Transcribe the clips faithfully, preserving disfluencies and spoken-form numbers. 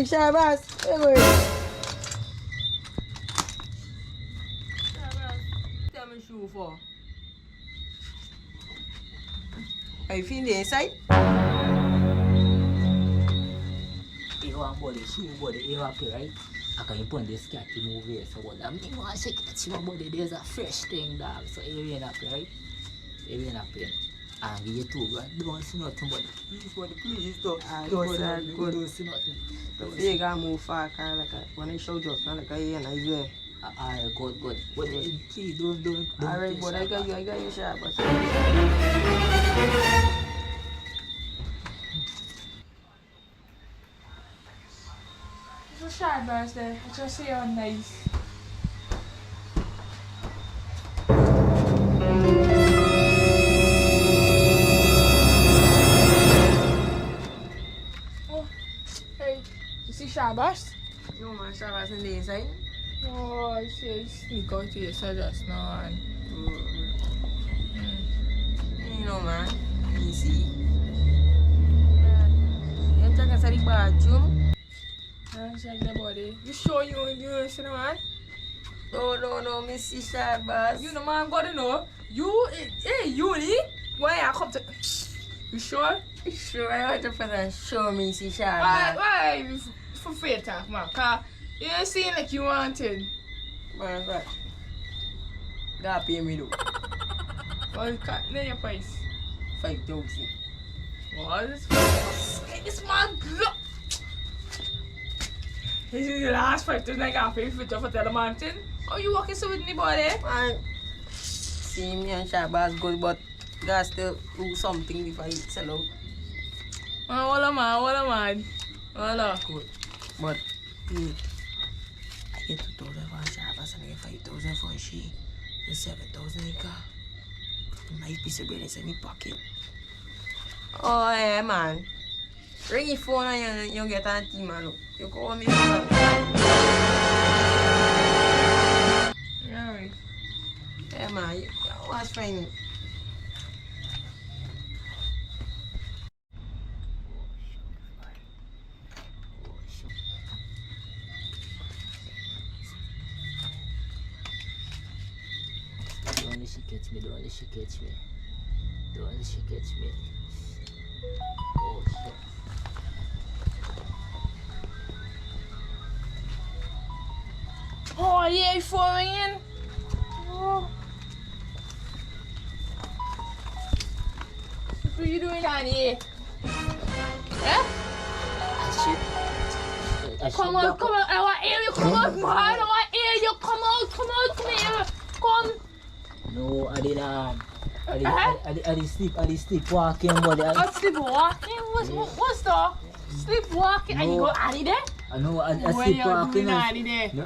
Shabas, ewe. Shabas, tell me shoe for. Are you feeling the inside? Ewa body, shoe body, ewa pe, right? Akayimponda esikati mu beesa body. Ami mwashekera kiba body, there's a fresh thing, dog. So, ewe na pe, right? Ewe na pe. Angiye tu, bro. Don't say nothing, body. Please, body, please, don't, don't say nothing. Don't say nothing. Don't say nothing. Big, I'm all fuck, I like, when I show you, I like, yeah, nice, yeah. Ah, ah, good, good. But, eh, please, don't, don't, don't. Alright, but I got you, I got you, Shabas. So Shabas, eh, I just say you're nice. Oh, hey, you see Shabas? No, man, Shabas in the inside. No, I see, I sneak out here, so just no, man. Mm. Mm. You know, man, you see. Yeah. You check inside the bathroom. Don't check the body. You sure you, you don't see the man? No, no, no, mi see Shabas. You know, man, God, you know. You, eh, eh, you, eh? Why I come to, you sure? Sure, I want to put a show mi see Shabas. Why, why, for fair talk, man, 'cause you don't seem like you wanted. Man, what? Gotta pay me though. Well, you can't, name your price. Five thousand. What? This man, look. This is the last five thousand I got paid for, for the mountain. How you walking so with anybody? Man, see mi and Shabas good, but gotta still do something before you sell out. Man, hold on, man, hold on, man. Hold on. Good. But, hmm, I get two thousand for Shabas and I get five thousand for she. The seven thousand I got. Nice piece of bread is in my pocket. Oh, yeah, man. Ring your phone and you, you get on team, man. You call me. Alright. Yeah, man. You, you was fine. Don't let she catch me, don't let she catch me. Don't let she catch me. Oh, shit. Oh, yeah, you falling in? Oh. What are you doing down here? Eh? Come out, come out. I want to hear you come out, man. I want to hear you come out, come out, come here. Come. No, I did, um, I did, I, I did, I did sleep, I did sleep walking, but I... Oh, sleep walking? What's, what, what's the sleep walking? And you go out of there? I know, I, I sleep walking. No,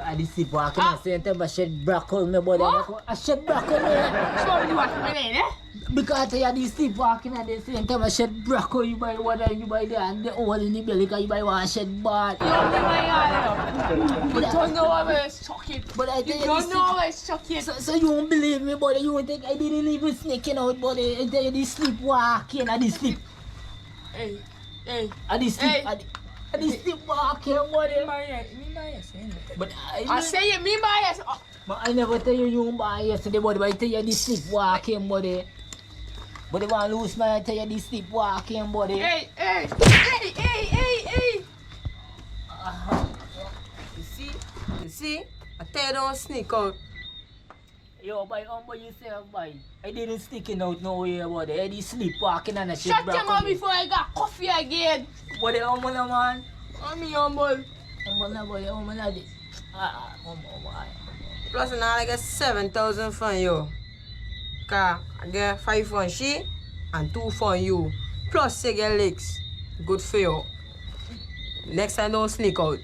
I did sleep walking. I said, I shed black on me, but I shed black on me. So what do you want to do, eh? Because I tell you, this sleepwalking at the same time, I shed broccoli, you buy water, you buy the, and the hole in the belly, 'cause you buy one shed bad. You don't know where it's chuck it. But I tell you, you don't know where it's chuck it. So, so you won't believe me, but you won't think I didn't even sneaking out, but I tell you, this sleepwalking, I did sleep. Hey, hey. I did sleep, hey. I did, I did sleepwalking, but... But I, I say you mean by yes. But I never tell you, you buy yesterday, buddy, but I tell you this sleepwalking, buddy. But the one loose man, I tell you this sleepwalking, buddy. Hey, hey, hey, hey, hey, hey. You see? You see? I tell you don't sneak out. Yo, boy, humble yourself, boy. I didn't sneaking out nowhere, buddy. I did sleepwalking and I shit. Shut your mouth before I got coffee again. Buddy, humble, man. Mommy, humble. Humble na, buddy, humble na, di. Ah, ah, humble, humble, ah. Plus, now I get seven thousand from you. 'Cause I get five from she and two from you. Plus, you get licks. Good for you. Next time, don't sneak out.